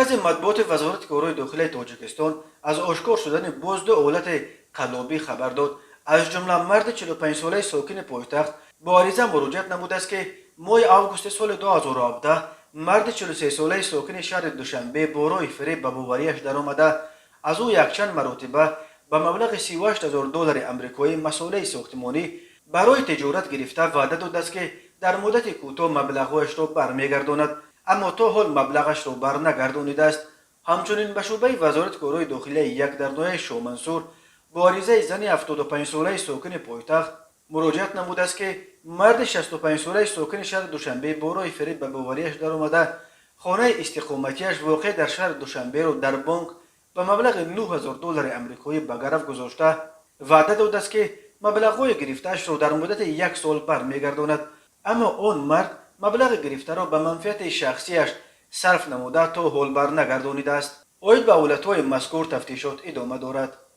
Маркази матбуоти Вазорати корҳои дохилаи Тоҷикистон аз ошкор шудани боз ду ҳолати қаллобӣ хабар дод. Аз ҷумла марди 45-солаи сокини пойтахт бо ариза муроҷиат намудааст, ки моҳи августи соли 2017 марди 43-солаи сокини шаҳри Душанбе бо роҳи фиреб ба боварияш даромада, аз ӯ якчанд маротиба ба маблағи 38 ҳазор доллари амрикоӣ масолеҳи сохтимонӣ барои тиҷорат гирифта, ваъда додааст, ки дар муддати кӯтоҳ маблағҳояшро бармегардонад, аммо то ҳол маблағашро барнагардонидааст. Ҳамчунин ба шӯъбаи Вазорати корҳои дохилияи як дар ноҳияи Шоҳмансур бо аризаи зани 75-солаи сокини пойтахт муроҷиат намудааст, ки марди 65-солаи сокини шаҳри Душанбе бо роҳи фиреб ба боварияш даромада, хонаи истиқоматиаш, воқеъ дар шаҳри Душанберо, дар бонк ба маблағи 9 ҳазор доллари амрикоӣ ба гарав гузошта, ваъда додааст, ки маблағҳои гирифтаашро дар муддати як сол бармегардонад, аммо он мард маблағи гирифтаро ба манфиати шахсияш сарф намуда, то ҳол барнагардонидааст. Оид ба ҳолатҳои мазкур тафтишот идома дорад.